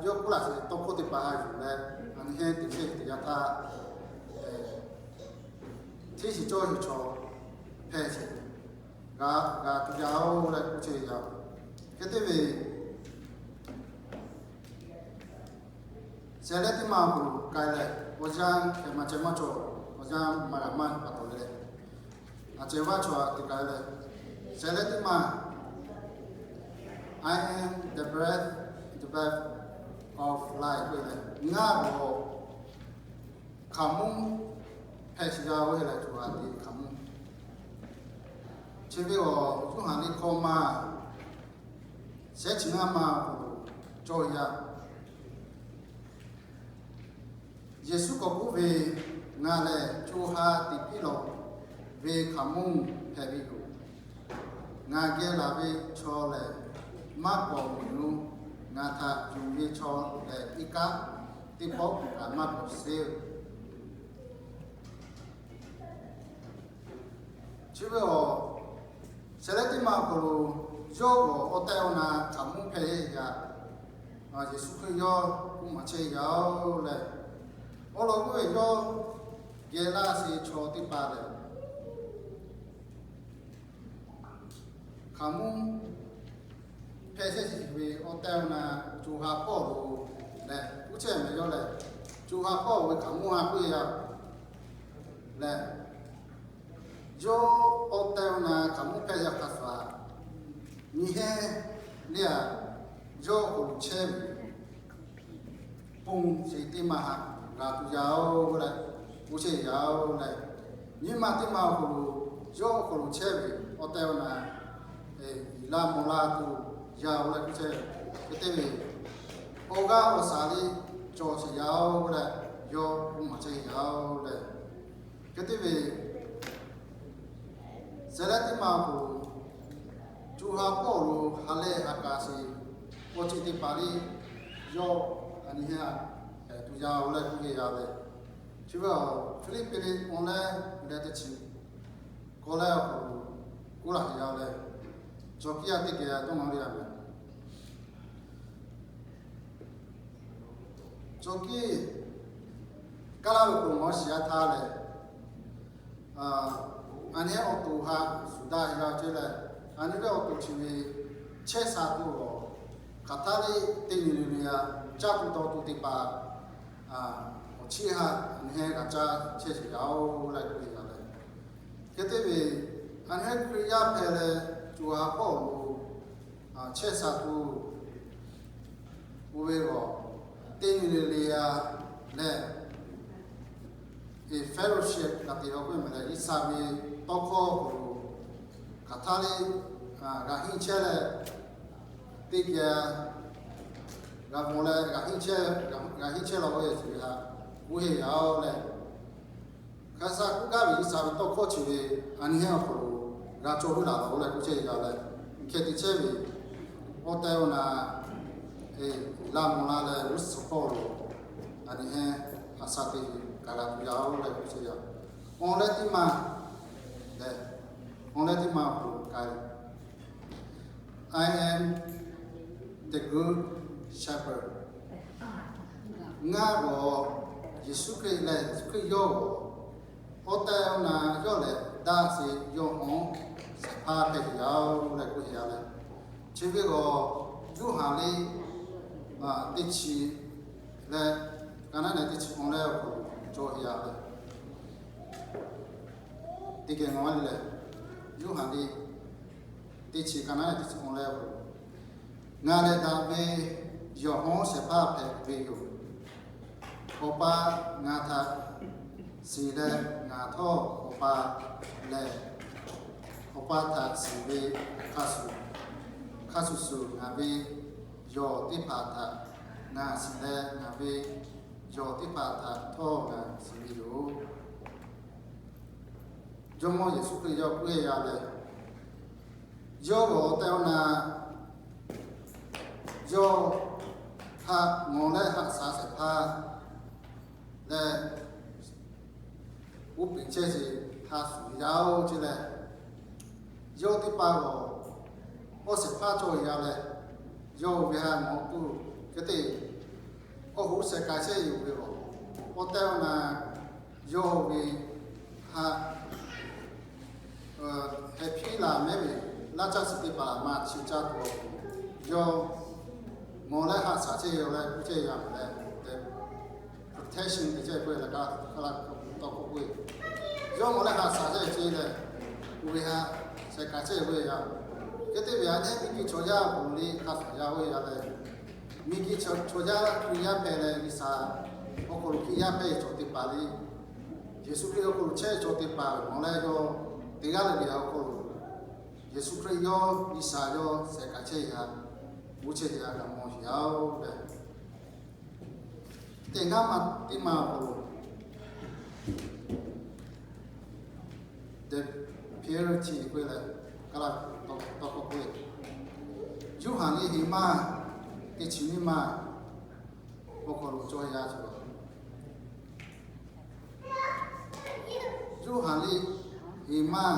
yawˇ k'oˆ laˇ sheˍ tawˇ hkawˇ teˇ hpaˍ ha yuˬ leh, a nyi hehnˇ teˇ chehˇ teˇ yanˇ htaˇ, hteˇ shiˍ cawˇ shiˍ chaw hpehꞈ sheˍ, g'a, g'a tuˬ yaˇ-oˬ leh k'oˆ chehˇ ve yaˇ. Hk'e te ve, shehˍ lehˉ teˇ maˬ awˬ hk'aw lo k'ai leh, awˬ yanˇ hk'e maˇ ceh maˇ cawˬ, awˬ yanˇ maˇ g'a maˇ pa taw ve leh, a ceh vaˇ chaw a te k'ai leh, shehˍ lehˉ teˇ maˬ, I am the breath, the breath of life ve leh, ngaˬ awˬ hkaoˍmonˇ hpehꞈ sheˍ yaˇ ve leh, co ha te hkaoˍmonˇ. Chi ve awˬ Yoˇhanˬ liꞈ hkawˇ maˬ shehˉ chi ngaˇ maˬ awˬ hk'aw lo cawˇ ve yaˇ. Yeˍsuˆ k'awꞈ k'oˆ ve, Ngaˬ lehˬ co ha teꞈ piˇ lawˬ ve hkaoˍmonˇ hpehꞈ ve yoˬ. Ngaˬ geh laˬ ve chaw lehˬ, maˇ k'awꞈ muiˬ-oˬ. Ngaˬ htaꞈ yonˍ ve chaw lehˬ, iˉ kaˆ teˇ pawˆ kaꞈ maˇ k'awꞈ sheˉ-oˬ. Chi ve awˬ, shehˍ lehˉ teˇ maˬ awˬ hk'aw lo yawˇ awˬ tehˬ awˬ na hkaoˍmonˇ hpehꞈ yaˇ, Yeˍsuˆ Hkriꞈ yawˇ k'oˆ maˍ chehˇ yaˇ-oˬ leh, awˬ lawn k'oˆ ve yawˇ geh laˇ sheˍ chaw teˇ hpaˍ lehˬ, hkaoˍmonˇ hpehꞈ chehˇ sheˍ ve awˬ tehˬ awˬ na co ha hpawˇ lo leh k'oˆ chehˇ ve yawˇ lehˬ, co ha hpawˇ ve hkaoˍmonˇ ha k'oˆ ve yaˇ lehˬ, yawˇ awˬ tehˬ awˬ na hkaoˍmonˇ hpehꞈ yaˇ hk'a shuˍ, nyi hehnˇ le a, yawˇ awˬ hk'aw lo chehˇ ve ponˬ sheˍ teˇ maˬ haꞈ g'a tuˬ yaˇ-oˬ leh, k'oˆ chehˇ yaˇ-oˬ leh, nyi ma teˇ maˬ awˬ hk'aw lo, yawˇ awˬ hk'aw lo chehˇ ve awˬ tehˬ awˬ na uiˍ la mvuh la tuˬ yaˇ-oˬ leh k'oˆ chehˇ. Hk'e te ve, awˬ g'aˇ awˬ shaˍ le cawˬ sheˍ yaˇ-oˬ leh, yawˇ k'oˆ maˍ chehˇ yaˇ-oˬ leh, hk'e te ve, shehˍ lehˉ teˇ maˬ awˬ hk'aw lo co ha hpawˇ lo ha lehˬ ha k'a sheˍ awˬ ceuˬ teˇ hpaˍ le, yawˇ a nyi hehnˇ hpehꞈ tuˬ yaˇ-oˬ leh k'oˆ ve yaˇ leh, chi ve awˬ Hpiˇliˇpiˆ liꞈ awˬ leh leh teˇ chi k'awꞈ leh awˬ hk'aw lo k'oˆ laˇ ve yoˬ leh, cawˬ kiˇ a teˇ geh dawˇ nawˇ ve a meh. Cawˬ kiˇ kaˇ laˇ ve k'o, mawˬ shiˍ a htaˇ lehˬ, a nyi awˬ to ha suˍ daꞈ ve g'a ceˇ leh, a nyi ve awˬ to chi ve chehˇ sha tuˬ awˬ hk'aˬ htaˇ le, teˇ nyi le le a caˇ tuˬ dawˇ tuˬ teˇ hpaˍ awˬ chiˇ ha a nyi heˆ g'a caˇ chehˇ sheˍ yaˇ oˬ leh k'oˆ ve yoˬ leh, hk'e te ve a nyi Hkriꞈ yaˇ hpehꞈ leh, co ha hpawˇ lo chehˇ sha tuˬ oˇ ve g'awˬ teˇ nyi le le a leh, fellowship g'a te ve k'oˆ ve meh leh, G'uiˬsha ve tawˇ hkawˇ awˬ hk'aw lo hk'aˬ htaˇ le g'a henˇ chehˇ leh, teˇ geh g'a mawˬ leh g'a henˇ chehˇ, g'a henˇ chehˇ la ve chi ve htaꞈ k'oˆ heˆ yaˇ oˬ leh, hk'a sha k'oˆ gaˇ ve G'uiˬsha ve tawˇ hkawˇ chi ve a nyi heˆ awˬ hk'aw lo g'a cawˬ ve laˬ la oˬ leh k'oˆ chehˇ yaˇ leh, hk'e te chehˇ ve awˬ tehˬ awˬ na laˇ mawˬ la leh, g'uˇ suhˍ hpawˇ lo a nyi heˆ hk'a sha te ve kaꞈ g'a tuˬ yaˇ oˬ leh k'oˆ chehˇ yaˇ. Awˬ leh teˇ ma lehˬ, awˬ leh teˇ ma awˬ hk'aw lo k'ai I am the good shepherd. Ngaˬ g'awˬ Yeˍsuˆ Hkriꞈ lehˬ, Yeˍsuˆ Hkriꞈ yawˇ g'awˬ awˬ tehˬ awˬ na yawˇ lehˬ daꞈ sheˍ yawˇ hawˉ shehˍ hpaˇ hpehꞈ ve yaˇ oˬ leh k'oˆ heˆ yaˇ leh, chi ve g'awˬ Yoˇhanˬ liꞈ teˇ chi leh, ka naˉ leh teˇ chi awˬ leh awˬ hk'aw lo cawˬ heˆ yaˇ leh, teˇ geh ngaˬ le leh, Yoˇhanˬ liꞈ teˇ chi ka naˉ leh teˇ chi awˬ leh awˬ hk'aw lo, Ngaˬ lehˬ daꞈ ve yawˇ hawˉ shehˍ hpaˇ hpehꞈ ve yoˬ. Awˬ pa ngaˬ htaꞈ shiˍ leh ngaˬ htawˇ Awˬ pa lehˬ, Awˬ pa htaꞈ shiˍ ve hk'a shuˍ, hk'a shuˍ shuˍ ngaˬ ve yawˇ teˇ hpaˍ htaꞈ ngaˬ shiˍ leh, ngaˬ ve yawˇ teˇ hpaˍ htaꞈ htawˇ ngaˬ shiˍ ve yoˬ. Jawˇmawˇ Yeˍsuˆ Hkriꞈ yawˇ k'oˆ ve yaˇ leh, yawˇ g'awˬ awˬ tehˬ awˬ na yawˇ htaꞈ ngawˬ leh haꞈ shaˍ shehˍ hpaˇ leh, uˉ peꞈ chehˇ sheˍ htaꞈ shuˍ ve yaˇ oˬ ceˇ leh, yawˇ teˇ hpaˍ g'awˬ awˬ shehˍ hpaˇ cawˬ ve yaˇ leh, yawˇ ve ha ngawˬ tuˬ hk'e te awˬ hoˉ shehˍ k'ai chehˇ yoˬ ve awˬ tehˬ awˬ na yawˇ ve ha heh hpiˇ laˬ mehˉ ve laˇ caˇ shiˍ teˇ hpaˍ maˇ chi caˇ tuˬ awˬ, yawˇ ngawˬ leh haꞈ shaˍ chehˇ ve yoˬ leh k'oˆ chehˇ yaˇ leh, protection te chehˇ k'oˆ ve leh, ka la tawˇ k'oˆ k'oˆ ve, yawˇ ngawˬ leh haꞈ shaˍ chehˇ ve ceˇ leh, oˇ ve ha shehˍ k'ai chehˇ ve yaˇ. Hk'e te ve a nyi miˬguiˬ chaw yaˇ awˬ hk'aw lo le hk'a shuˍ yaˇ oˇ ve yaˇ leh, miˬguiˬ chaw yaˇ Hkriꞈ yaˇ hpehꞈ leh G'uiˬsha awˬ hk'aw lo Hkriꞈ yaˇ hpehꞈ ve chaw teˇ hpaˍ le, Yeˍsuˆ Hkriꞈ awˬ hk'aw lo chehˇ ve chaw teˇ hpaˍ ve mawˬ leh yawˇ te g'aˇ leh ve awˬ hk'aw lo, Yeˍsuˆ Hkriꞈ yawˇ G'uiˬsha yawˇ shehˍ k'ai chehˇ ve ha g'uˇ chehˇ ve ha g'a mawˬ sheˍ yaˇ oˬ leh, teˇ ngaˇ ma teˇ ma awˬ hk'aw lo, the purity k'oˆ ve leh, ka la tawˇ k'oˆ k'oˆ ve, Yoˇhanˬ liꞈ hiˍ maˇ teˇ chi nyiˇ ma awˬ hk'aw lo cawˬ yaˇ chi Yoˇhanˬ liꞈ hiˍ maˇ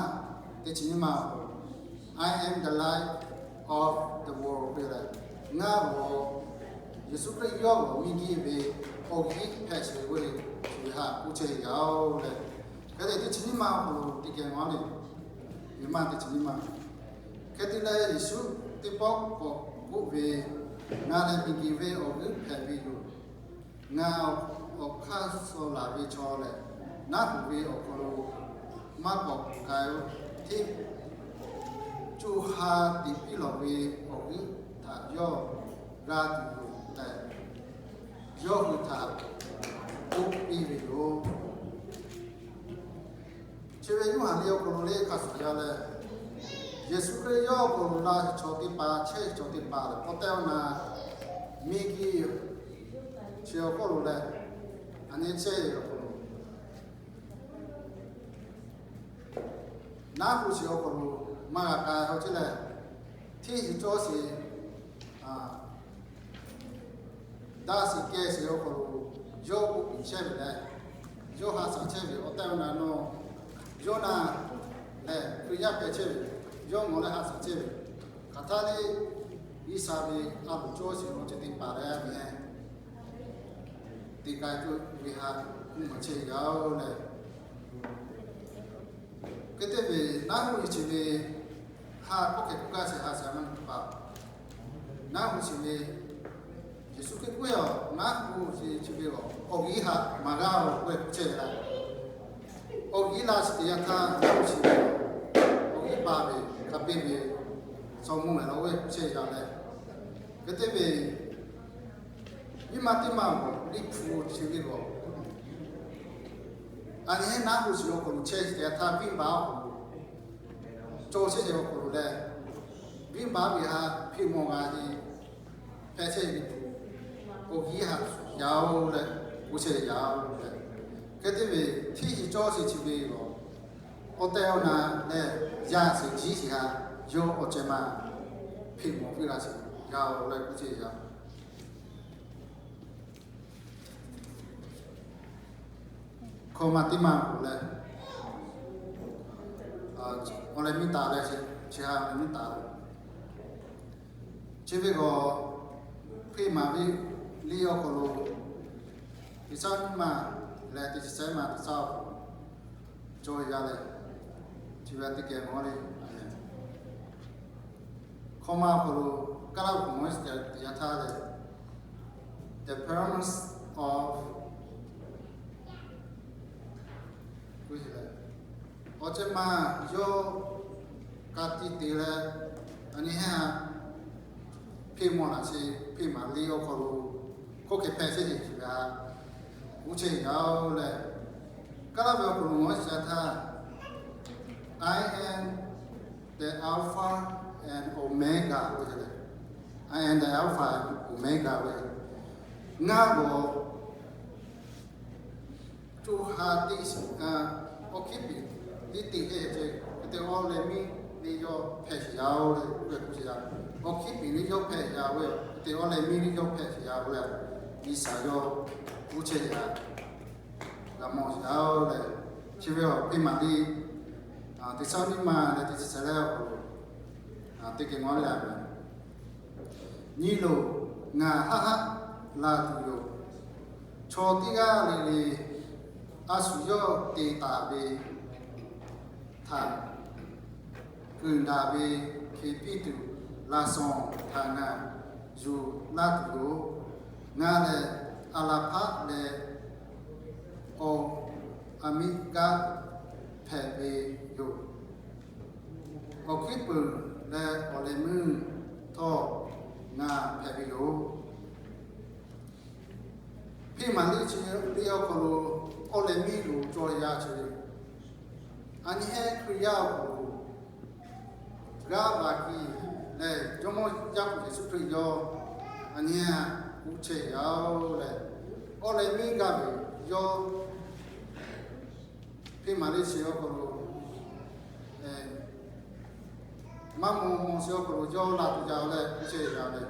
teˇ chi nyiˇ ma, I am the light of the world k'oˆ ve leh, ngaˬ g'awˬ Yeˍsuˆ Hkriꞈ yawˇ g'awˬ miˬguiˬ ve awˬ g'euˆ hpehꞈ sheˍ ve, chi ve ha k'oˆ chehˇ ve yaˇ oˬ leh, hk'e te teˇ chi nyiˇ ma awˬ hk'aw lo teˇ geh maˇ le, hiˍ maˇ teˇ chi nyiˇ ma. Hk'e te leh Yeˍsuˆ teˇ pawˆ k'awꞈ k'oˆ ve, Ngaˬ lehˬ miˬguiˬ ve awˬ g'euˆ hpehꞈ ve yoˬ. Ngaˬ awˬ hk'aˇ suh laˬ ve chaw lehˬ, naˉ hoꞈ ve awˬ hk'aw lo maˇ k'awꞈ k'ai-o. Hteˇ co ha teꞈ piˇ lawˬ ve awˬ g'euˆ htaꞈ yawˇ g'a tuˬ yoˬ tehꞈ, yawˇ hui htaꞈ k'oˆ piˇ ve yoˬ. Chi ve Yoˇhanˬ liꞈ awˬ hk'aw lo le hk'a shuˍ yaˇ leh, Yeˍsuˆ Hkriꞈ yawˇ awˬ hk'aw lo la chaw teˇ hpaˍ, chehˇ chaw teˇ hpaˍ leh, awˬ tehˬ awˬ na miˬguiˬ chi awˬ hk'aw lo leh, a nyi chehˇ ve awˬ hk'aw lo naˉ hoꞈ sheˍ awˬ hk'aw lo maˇ g'a k'ai haw ceˇ leh, hteˇ shiˍ cawˇ sheˍ, daꞈ shiˍ kehˬ sheˍ awˬ hk'aw lo yawˇ k'oˆ piˇ chehˇ ve leh, yawˇ haꞈ shaˍ chehˇ ve awˬ tehˬ awˬ na nawˬ, Yoˇnaˆ lehˬ, Hkriꞈ yaˇ hpehꞈ chehˇ ve, yawˇ ngawˬ leh haꞈ shaˍ chehˇ ve, hk'aˬ htaˇ le G'uiˬsha ve a loˍ cawˇ sheˍ awˬ ceuˬ teˇ hpaˍ leh a miˬ he te k'ai tuˬ ve ha kuˬ maˬ chehˇ yaˇ oˬ leh, hk'e te ve naˉ hoꞈ e chi ve ha k'oˆ hk'e k'oˆ gaˇ sheˍ ha shaˍ maˇ teˇ hpaˍ, naˉ hoꞈ chi ve Yeˍsuˆ Hkriꞈ k'oˆ ve, naˉ hoꞈ chi ve awˬ, awˬ g'uiˬ haꞈ maˍ g'a oˬ k'oˆ ve k'oˆ chehˇ ve laˇ. Awˬ g'uiˬ la chi teˇ yanˇ htaˇ naˉ hoꞈ chi ve awˬ, awˬ g'uiˬ pa ve, hk'a peˇ ve, chaw mvuhˇ lehˬ la oˬ k'oˆ chehˇ yaˇ leh, hk'e te ve nyiˇ maˬ teˇ maˬ awˬ liˇ hpu chi ve awˬ, a nyi heˉ naˉ hoꞈ chi awˬ hk'aw lo chehˇ teˇ yanˇ htaˇ venˇbaˆ awˬ hk'aw lo cawˬ chehˇ ve awˬ hk'aw lo leh, venˇbaˆ ve ha hpeꞈ mawˬ g'a ve hpehꞈ chehˇ ve tuˬ, awˬ g'uiˬ haꞈ yaˇ oˬ leh, k'oˆ chehˇ yaˇ oˬ leh, hk'e te ve hteˇ shiˍ cawˇ sheˍ chi ve awˬ, awˬ tehˬ awˬ na leh, yaˇ sheˍ jiˇ sheˍ ha, yawˇ awˬ ceh maˇ hpeꞈ mawˬ piˇ la sheˍ yaˇ oˬ leh k'oˆ chehˇ yaˇ. Hkawꞈ maˬ teˇ maˬ k'oˆ leh, awˬ leh miˇ taˍ leh, chi ha leh miˇ taˍ leh, chi ve k'o, Hkriꞈ maˍ ve liˇ awˬ hk'aw lo teˇ caˉ nyiˇ maˬ leh teˇ chi shehˆ maˬ teˇ caˉ awˬ hk'aw lo cawˬ yaˇ leh, chi ve teˇ geh mawˬ le. Hkawꞈ maˬ awˬ hk'aw lo Kaˇlaˇ ve k'o mawˬ teˇ yanˇ htaˇ leh, the promise of, awˬ ceh maˇ yawˇ ka tiꞈ te leh, a nyi heˉ ha hpeꞈ mawˬ laꞈ sheˍ, Hkriꞈ maˍ liˇ awˬ hk'aw lo hk'oˆ hk'e hpehꞈ chehˇ sheˍ chi ve ha k'oˆ chehˇ yaˇ oˬ leh, Kaˇlaˇ ve awˬ hk'aw lo mawˬ teˇ yanˇ htaˇ, I am the Alpha and Omega ve le. I am the Alpha and Omega ve. Ngaˬ k'o co ha teˇ, awˬ hkiˉ piˍ liˇ teˇ hk'e ce, hk'e te awˬ leh miˇ liˇ yawˇ hpehꞈ sheˍ yaˇ oˬ leh k'oˆ ve k'oˆ sheˍ yaˇ. Awˬ hkiˉ piˍ liˇ yawˇ hpehꞈ yaˇ ve, hk'e te awˬ leh miˇ liˇ yawˇ hpehꞈ sheˍ yaˇ oˬ leh, G'uiˬsha yawˇ k'oˆ chehˇ yaˇ g'a mawˬ sheˍ yaˇ oˬ leh, chi ve awˬ Hkriꞈ maˍ liˇ teˇ caˉ nyiˇ maˬ leh teˇ chi shehˆ leh awˬ hk'aw lo teˇ geh mawˬ le a ve. Nyi loˬ, ngaˬ haˆ haˆ la tuˬ yoˬ. Chaw teˇ g'aˇ le le a shu yawˇ te taˍ ve htaꞈ kuiˬ daꞈ ve hk'e piˇ tuˬ, laꞈ shawnˍ htaꞈ ngaˬ yuˬ laˇ tuˬ yoˬ. Ngaˬ lehˬ, a laˍ hpaˆ leh awˬ, a miˆ kaˆ hpehꞈ ve yoˬ. Awˬ hkiˉ puiˍ leh awˬ leh meuˇ htawˇ ngaˬ hpehꞈ ve yoˬ. Hkriꞈ maˍ liˇ chi liˇ awˬ hk'aw lo awˬ leh miˇ lo cawˬ yaˇ chi ve, a nyi heˉ Hkriꞈ yaˇ awˬ hk'aw lo g'aˇ va kiˇ leh, Jawˇmawˇ Yaˇ hpu Yeˍsuˆ Hkriꞈ yawˇ a nyi heˉ k'oˆ chehˇ yaˇ oˬ leh, awˬ leh miˇ g'aˇ ve yawˇ Hkriꞈ maˍ liˇ chi awˬ hk'aw lo maˇ maw maw chi awˬ hk'aw lo yawˇ laˬ tuˬ yaˇ oˬ leh k'oˆ chehˇ yaˇ leh,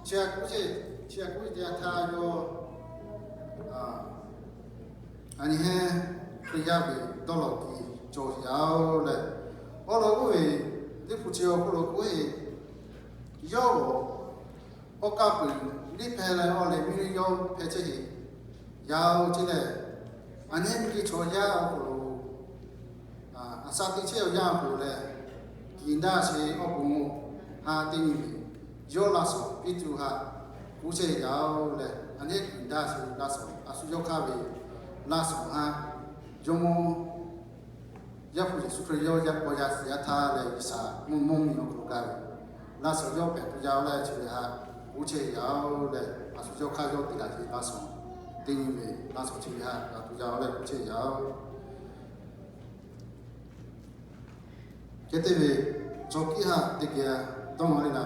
chi a k'oˆ chehˇ, chi a k'oˆ chehˇ teˇ yanˇ htaˇ yawˇ a nyi heˉ Hkriꞈ yaˇ ve dawˇ law kiˇ cawˬ yaˇ oˬ leh, awˬ lawn k'oˆ ve, liˇ hpu chi awˬ hk'aw lo k'oˆ ve, yawˇ awˬ kaˇ peuˬ liˇ hpehꞈ leh awˬ leh miˇ liˇ yawˇ hpehꞈ chehˇ ve yaˇ oˬ ce leh, a nyi heˉ miˇ teˇ chaw yaˇ awˬ hk'aw lo a sha teˇ chehˇ awˬ yanˇ awˬ hk'aw lo leh, kiˬ daˇ sheˍ awˬ pon ha teˇ nyi ve yawˇ laꞈ shawnˍ piˇ tuˬ ha k'oˆ chehˇ yaˇ oˬ leh, a nyi heˉ kiˬ daˇ sheˍ laꞈ shawnˍ a shu yawˇ hk'aˇ ve laꞈ shawnˍ ha, Jawˇmawˇ Yaˇ hpu Yeˍsuˆ Hkriꞈ yawˇ yaˇ paw yaˇ shiˍ yaˇ htaˇ leh G'uiˬsha mvuhˇ mvuhˇ miˬ awˬ hk'aw lo gaˇ ve laꞈ shawnˍ yawˇ hpehꞈ tuˬ yaˇ oˬ leh chi ve ha k'oˆ chehˇ yaˇ oˬ leh, a shu yawˇ hk'aˇ yawˇ te laˬ ve laꞈ shawnˍ teˇ nyi ve laꞈ shawnˍ chi ve ha g'a tuˬ yaˇ oˬ leh k'oˆ chehˇ yaˇ oˬ. Hk'e te ve, chaw kiˇ ha teˇ geh dawˇ maˇ le la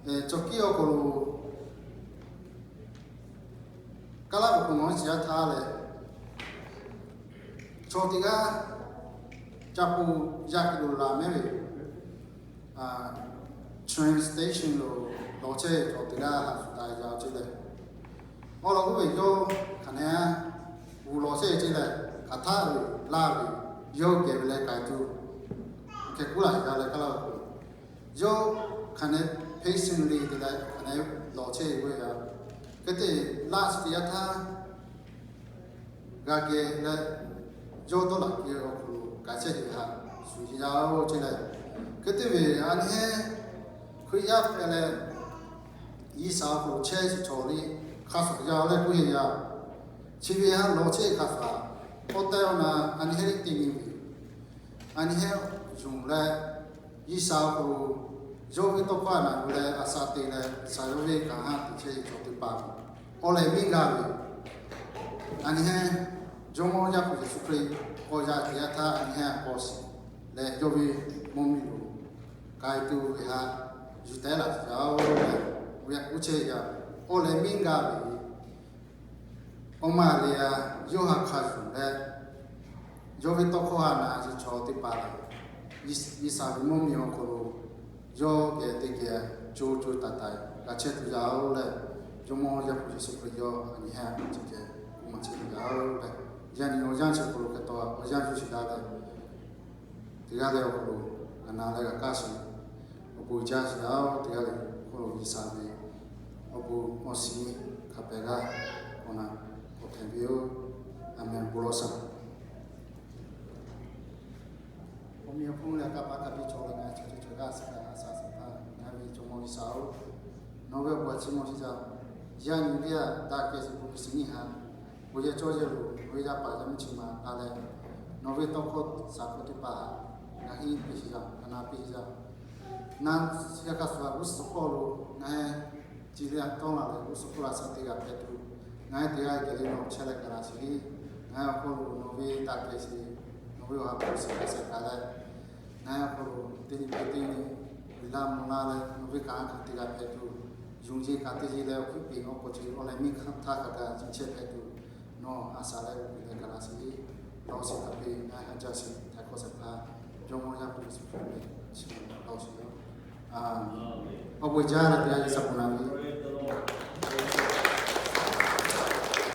ve, chaw kiˇ awˬ hk'aw lo Kaˇlaˇ ve k'o mawˬ shiˍ yaˇ htaˇ leh, chaw teˇ g'aˇ ca pu yaˇ kiꞈ lo la mehˉ ve train station lo lawˬ chehˇ ve chaw teˇ g'aˇ haꞈ shuˍ taˍ yaˇ oˬ ce leh, awˬ lawn k'oˆ ve yawˇ hk'aˬ nehˉ g'uˬ lawˬ chehˇ ce leh, hk'aˬ htaˆ ve laˇ ve, yawˇ geh ve leh k'ai tuˬ, hk'e kuˉ laˬ g'a leh kaˇ laˇ-oˬ k'o, yawˇ hk'aˬ nehˬ patience le te leh hk'aˬ nehˬ lawˬ chehˇ ve yaˇ, hk'e te laˇ chi teˇ yanˇ htaˇ g'a geh leh, yawˇ dawˇ laꞈ kehˬ ve awˬ hk'aw lo kaꞈ chehˇ ve haꞈ shuˍ yaˇ-oˬ ce leh, hk'e te ve a nyi heˉ Hkriꞈ yaˇ hpehꞈ leh, G'uiˬsha awˬ hk'aw lo chehˇ shuˍ cawˬ le, hk'a shuˍ yaˇ-oˬ leh k'oˆ ve yaˇ, chi ve haꞈ lawˬ chehˇ hk'a shuˍ, k'awꞈ te-o na, a nyi heˉ teˇ nyi ve, a nyi heˉ yonˍ leh, G'uiˬsha awˬ hk'aw lo yawˇ ve tawˇ hkawˇ a naˬ gu leh a shaꞈ te leh, G'uiˬsha yawˇ ve kanˉ haˉ te chehˇ ve chaw teˇ hpaˍ awˬ lehˬ miˇ gaˇ ve, a nyi heˉ Jawˇmawˇ Yaˇ hpu Yeˍsuˆ Hkriꞈ k'awꞈ yaꞈ teˇ yanˇ htaˇ a nyi heˉ k'awꞈ shiˍ leh, yawˇ ve mvuhˇ miˬ lo k'ai tuˬ ve haꞈ yuˬ tehˉ laꞈ yaˇ-oˬ leh, ve kuˉ chehˇ yaˇ, awˬ lehˬ miˇ gaˇ ve awˬ maˬ le a, yawˇ haꞈ hk'a yonˍ leh, yawˇ ve tawˇ hkawˇ a naˬ gu chaw teˇ hpaˍ lehˬ, G'uiˬsha ve mvuhˇ miˬ awˬ hk'aw lo yawˇ geh teˇ geh co co taiˍ taiˍ g'a chehˇ tuˬ yaˇ-oˬ leh, Jawˇmawˇ Yaˇ hpu Yeˍsuˆ Hkriꞈ yawˇ a nyi heˉ a nyi chi geh k'oˆ maˍ chehˇ tuˬ yaˇ-oˬ leh, yaˇ nyi awˬ yanˇ chi hk'aw lo hk'e taw awˬ yanˇ yuˬ shiˍ gaˇ leh, teˇ g'aˇ leh awˬ hk'aw lo g'a na leh g'a kaˇ shiˍ, awˬ bon jaˇ shiˍ yaˇ-oˬ. Teˇ g'aˇ leh awˬ hk'aw lo G'uiˬsha ve awˬ bon awˬ shiˍ hk'a pehꞈ g'a k'awꞈ na k'awꞈ hpehꞈ ve yoˬ. A menˬ. Bon lawˬ shaˍ. Awˬ miˬ awˬ hponˇ leh kaˇ paˍ kaˇ piˇ cawˬ leh ngaˬ hui chaw ceuˬ cawˬ g'aˇ suh kaꞈ a shaˍ suh htaˇ, ngaˬ hui ve Jawˇmawˇ G'uiˬsha-oˬ, nawˬ ve awˬ bon a ciˉ mawˬ shiˍ jaˇ. Yaˇ nyi teˇ g'aˇ daꞈ kehˬ shiˍ bon shiˍ nyi haꞈ, bon yehˬ cawˇ yehˬ lo nawˬ ve yaˇ paˍ yaˇ miˇ chi ma taˍ leh, nawˬ ve tawˇ hkawˇ shaˍ hkawˇ teˇ hpaˍ htaꞈ ngaˬ hui piˇ shiˍ jaˇ, a na piˇ shiˍ jaˇ. Na shiˍ yaˇ hk'a shuˍ g'uˇ suhˍ hpawˇ lo ngaˬ hui ci le a tawˇ la leh g'uˇ suhˍ hpawˇ la shaˍ teˇ g'aˇ hpehꞈ tuˬ, ngaˬ hui teˇ g'aˇ geh le nawˬ chehˇ leh gaˬ la shiˍ. Ngaˬ hui awˬ hk'aw lo nawˬ ve daꞈ kehˬ shiˍ, nawˬ ve awˬ ha hpu shiˍ k'a shehˍ hpaˇ leh, ngaˬ hui awˬ hk'aw lo teˇ nyi peuˬ teˇ nyi liꞈ laˇ mvuh laˇ leh nawˬ ve kanˉ hkanˍ teˇ g'aˇ hpehꞈ tuˬ, yonˍ yeˬ kaꞈ teˇ yeˬ leh awˬ hkuiˉ peꞈ awˬ k'oˍ ce awˬ lehˬ miˇ hkanˍ htaˇ hk'a gaˬ ci chehˇ hpehꞈ tuˬ, nawˬ a shaˍ leh uˉ peꞈ leh gaˬ la shiˍ. Lawˬ shiˍ hk'a peꞈ ngaˬ hui a jaˇ shiˍ htaiˍ hkawˇ shehˍ hpaˇ Jawˇmawˇ Yaˇ hpu Yeˍsuˆ Hkriꞈ chi lawˬ shiˍ yoˬ. Awˬ bon jaˇ leh teˇ g'aˇ leh shaˍ bon naˍ ve